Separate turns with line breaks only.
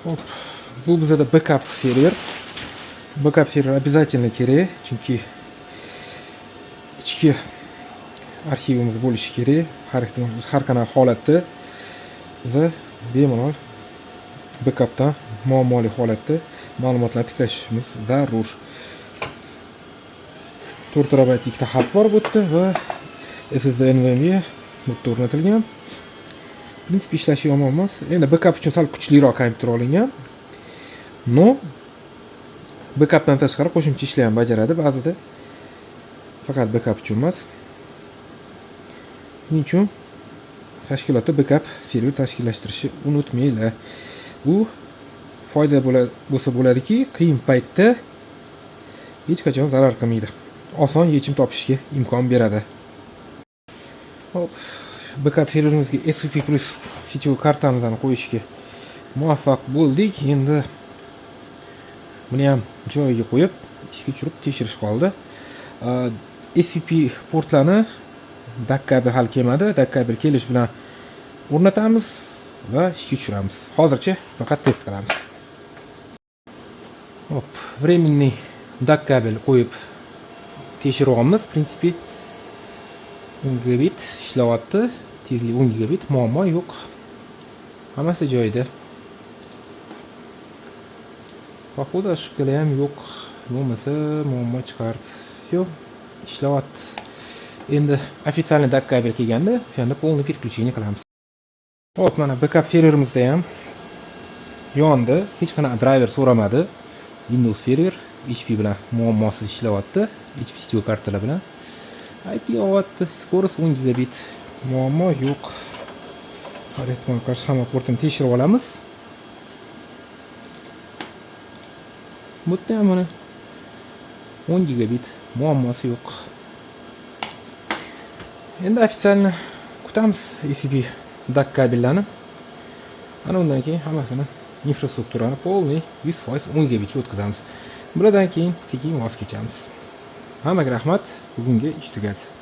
Hop, bu bizada backup server. Backup server обязательно kerak, chunki ichki arxivimiz bo'lishi kerak. Har ehtimol, har qanaqa holatda biza bemalol backupdan muammoli holatda ma'lumotlarni tiklashimiz zarur. 4 terabayt ikkita hub bor bu yerda va SSD NVMe bu yerda o'rnatilgan. В принципе, ishlashi yomon emas. Endi backup uchun sal kuchliroq kompyuter olingan. Но backupdan tashqari qo'shimcha ishlar ham bajaradi ba'zida. Faqat backup uchun emas. Shuning uchun tashkilotda backup server tashkillashtirishni unutmanglar. Bu foyda bo'lsa bo'ladiki, qiyin paytda hech qachon zarar qilmaydi. Oson yechim topishga imkon beradi. Hop, backup serverimizga SVP plus сетевой kartamizni qo'yishga muvaffaq bo'ldik. Endi buni ham joyiga qo'yib, ishga tushirib tekshirish qoldi. SFP portlarni DAC kabel hali kelmadi. DAC kabel kelish bilan o'rnatamiz va ishga tushiramiz. Hozircha faqat test qilamiz. Hop, временный DAC kabel qo'yib tekshiryapmiz. В принципе, 10 gigabit ishlayapti. Tezlik 10 gigabit, muammo yo'q. Hammasi joyida. Походу, ошибка lar ham yo'q. Bo'lmasa muammo chiqardi. Всё, ishlayapti. Endi официальный DAC kabel kelganda, o'shanda полный переключение qilamiz. Hop, mana backup serverimizda ham yondi. Hech qanaqa driver so'ramadi. Windows server HP bilan muammosiz ishlayapti. HP сетевой kartalar bilan. IP olyapti, скорость 10 gigabit. Muammo yo'q. Har ehtimolga qarshi hamma portini tekshirib olamiz. Bu yerda ham mana 10 gigabit, muammosi yo'q. Endi официально kutamiz SFP DAC kabellarni. Ana undan keyin hammasini, infrastrukturani полный 100% 10 gigabitga o'tkazamiz. Bulardan keyin sekin voz kechamiz. Hammaga rahmat. Bugungi ish tugadi.